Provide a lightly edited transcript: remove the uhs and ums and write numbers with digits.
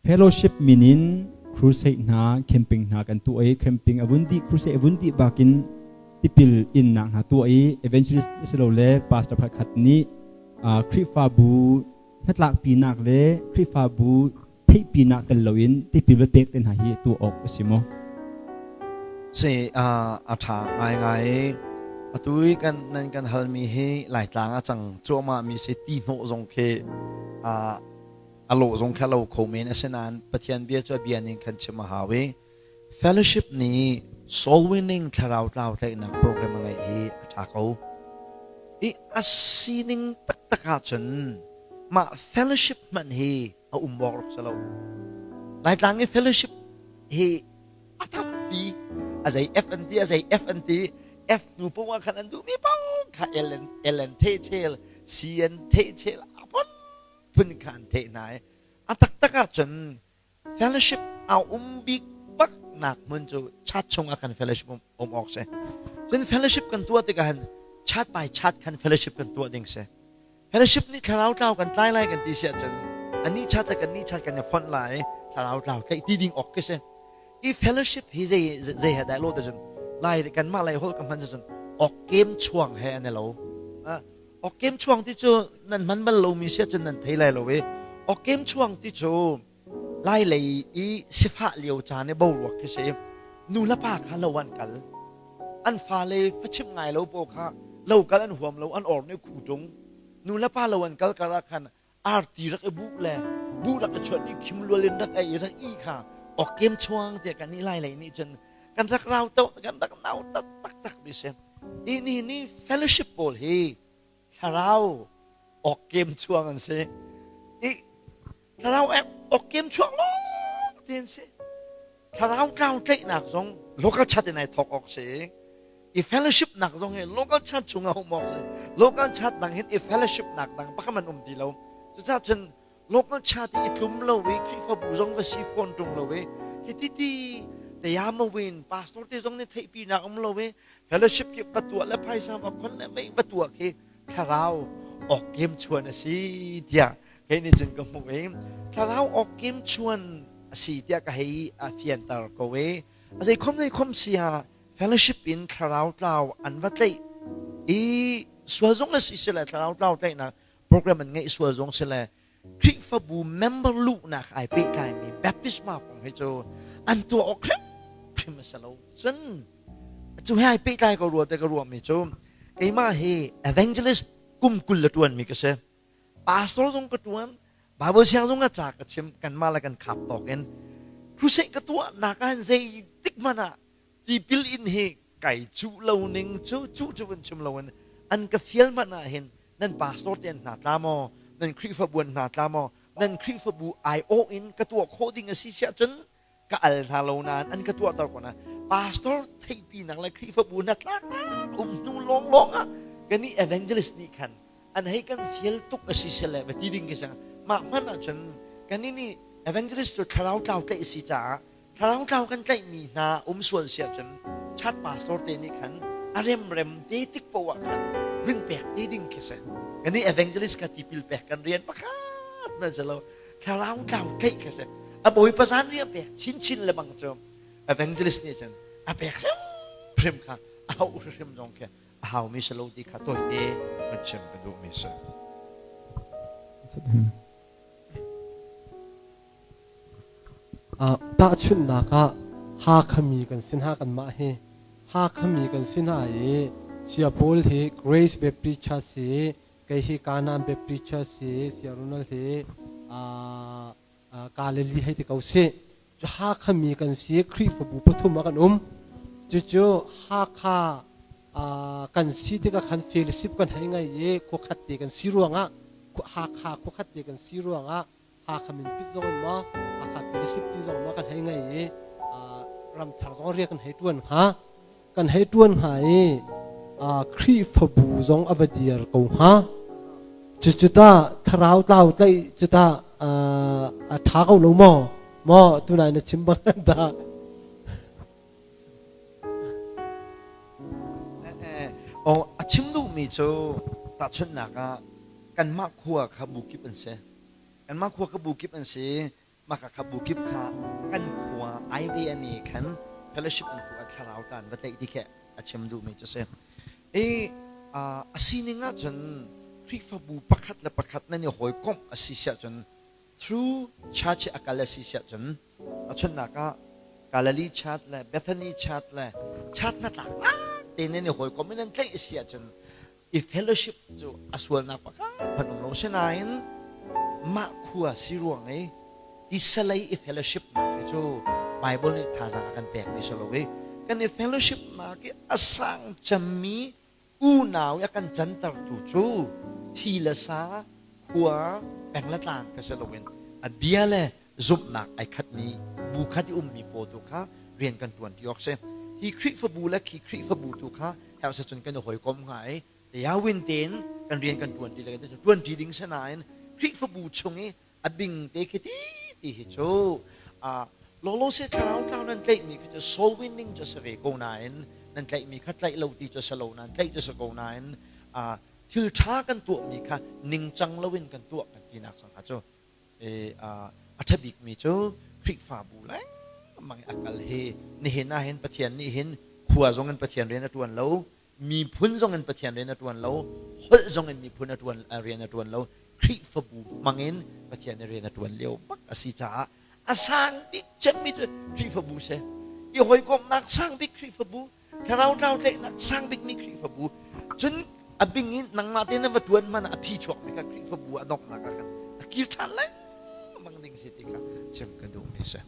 Fellowship min in crusade hna, camping hna kan tuah i camping a vun dih, crusade a vun dih bakin tipil innak hna tuah i evangelist asilole pastor pakhat nih Khrihfabu hnatlakpinak le Khrihfabu theihpinak tel loin tipil va pek te hna hi tuah awk a si maw? Si a ṭha ngaingai. Atu i kan nan kan halmi hi Laitlang a cang cuahmah mi si ti hnawh zong khi a lawh zong kha lo kho men. Asinain Pathian bia cu a bia ning khan chim a hau i fellowship nih soul winning, thlarau tlau tlaihnak program a ngeih hi a ṭha ko. I a sining taktak ahcun mah fellowship hmanh hi a um awk rak si lo. Laitlang i fellowship hi a tampi, a zei F an ti, a zei F an ti. F hnu paoh ah khan an duhmi paoh kha L an L an theh chel, C an theh chel, a phun phun kha an theh hna i a taktak ahcun fellowship a um bik bak nak hmun cu chat chung ah khan fellowship um awk si. Cun fellowship kan tuah tikah hin chat by chat khan fellowship kan tuah ding si. Fellowship nih thlarau tlau kan tlai lai kan ti si ahcun anih chat le kan nih chat kan i fonh lai, thlarau tlau tlaih ti ding awk khi si. I fellowship hi zei zei he dah lo te cun lai kanmah lai holh ka hman cun awkkem chuang he an i lo. Awkkem chuang ti cu nan hman bal lomi si ahcun nan thei lai lo i awkkem chuang ti cu lai lei i sifah lio caan i boruak khi si. Nu le pa kha lo an kal, an fale fachimh ngai lo paw kha lo kal an huam lo, an or nih khu ṭung. Nu le pa lo an kal kar ah khan arti rak i buh le buh rak i chuan i khim lual in rak ei i rak i kha awkkem chuang tiah kan nih lai lei nih cun kan rak rau to, kan rak nau tak taktak mi si. Hi ni ni fellowship pawl hi thlarau awkkem chuang an si i thlarau awkkem chuang lawng ti an si. Thlarau tlau tlaihnak zong local chat in ai thawk awk si i fellowship nak zong hi local chat chung ah um awk si. Local chat dang hin i fellowship nak dang pakhat man um ti lo. Cucaah cun local chat i tlum lo i Khrihfabu zong va si fawn ṭung lo i hi ti ti tayamawin pastor te zong nih theihpi nak um lo i fellowship ki va tuah le phaisa va khon le mei va tuah khi thlarau awkkem chuan a si tiah kei nih cun ka hmuh i thlarau awkkem chuan a si tiah ka hei a fianter ko i a zei khom zei khom si ah fellowship in thlarau tlau an va tlaih i sual zong a si si le thlarau tlau tlaihnak program an ngeih sual zong si le Khrihfabu member luhnak ai pehtlaimi baptisma kong hi cu an tuah awk hrimhrim a si lo. Cun cu he ai pehtlai ko rua te ka ruahmi cu keimah hi evangelist kum 20 le ṭuanmi ka si. Pastor zong ka ṭuan, Bible siang zong ah ca ka chim, kanmah le kan khap tawk in crusade ka tuahnak ah zei tik hmanh ah tipil in hi kai cuh lo ning cu cuh cu vun chim loin an ka fial hmanh ah hin nan pastor te an hna tla maw, nan Khrihfabu an hna tla maw, nan Khrihfabu aiawh in ka tuah khawh ding a si siah cun ka al hna lo nain an ka tuahter ko na pastor theihpinak le Khrihfabu hnatlaknak um hnu lawnglawng ah kan i evangelist nih khan an hei kan fial tuk a si sile va ti ding khi sang. Mah hmanh ahcun kan nih evangelist cu thlarau tlau tlaih a si caah thlarau tlau kan tlaihmi hna um sual si ahcun chat pastor te nih khan a remrem te tik poah khan rin pek te ding khi si. Kan nih evangelist ka tipil pek kan rian pakhat man si lo, thlarau tlau tlaih khi si. A bawipa zan ri a pek chinchin le bang cu evangelist nih cun a pek hrimhrim kha a hauh hrimhrim zong khi a haumi si lo ti kha tawite van chim ka duhmi si. Tahchunhnak ah Hakhami kan si hna. Kanmah hi Hakhami kan si hna i Sia Paul hi Grace Baptist Church hi, kei hi Kanan Baptist Church hi, Sia Ronald hi Galilee hei ti ko sih. Cu Hakhami kan si, Khrihfabu pathum ah kan um. Cucu Hakha kan si tikah khan fellowship kan hei ngei i khuakhat te kan si ruangah, Hakha khuakhat te kan si ruangah Hakha minpit zong in maw, Hakha fellowship ti zong maw kan hei ngei i ramthar zong riak kan hei ṭuan hnga, kan hei ṭuan hnga i Khrihfabu zong a va dir ko hnga. Cucu ta thlarau tlau tlaih cu ta a ṭha ko lo maw? Maw tunai na chim bang dah? Oh, a chim duhmi cu tahchunhnak ah kanmah khua kha bu kip an si. Kanmah khua kha bu kip an si. Mah kha bu kip kha kan khua ai ve ami khan fellowship an tuah thlarau tan va tlaih ti khi a chim duhmi cu si. I a sining ahcun Khrihfabu pakhat le pakhat nan i hawikomh a si siah cun through church a kal a si siah cun a chunnak ah Galilee church le Bethany church le church hnatlak te nan i hawikomh in nan tlaih a si ahcun i fellowship cu a sualnak pakhat hmanh um lo sinain mah khua si ruang i tisalei i fellowship nak hi cu Bible nih thazaang a kan pekmi si lo i kan i fellowship nak i a sang cemmi unau i a kan cantertu cu thi le sa khua peng le tlang kha si loin a bia le zumhnak ai khatmi bu khat i ummi pawl tu kha rian kan ṭuan ti awk si. Hi Khrihfabu le khi Khrihfabu tu kha herh cun kan i hawikom hnga i yawin tein kan rian kan ṭuan ti le kan ṭuan ṭi ding sinain Khrihfabu chung i a bing te khi ti ti hi cu lawlaw se thlarau tlau nan tlaihmi khi cu soul winning cu si ve ko nain nan tlaihmi kha tlaih lo ti cu si lo nain tlaih cu si ko nain thil ṭha kan tuahmi kha ningcang loin kan tuah kan tinak cang kha cu a ṭha bikmi cu Khrihfabu lengmang i a kal hi nihin ah hin Pathian nih hin khua zong in Pathian rian a ṭuan lo, miphun zong in Pathian rian a ṭuan lo, holh zong in miphun a ṭuan rian a ṭuan lo, Khrihfabu hmang in Pathian nih rian a ṭuan lio bak a si caah a sang bik cemmi cu Khrihfabu si. I hawikomhnak sang bik Khrihfabu, thlarau tlau tlaihnak sang bikmi Khrihfabu cun a bing in nangmah te na va ṭuan hmanh ah a phi chuakmi kha Khrihfabu a donghnak ah khan a kir ṭhan lengmang ding si ti kha chim ka duhmi a si.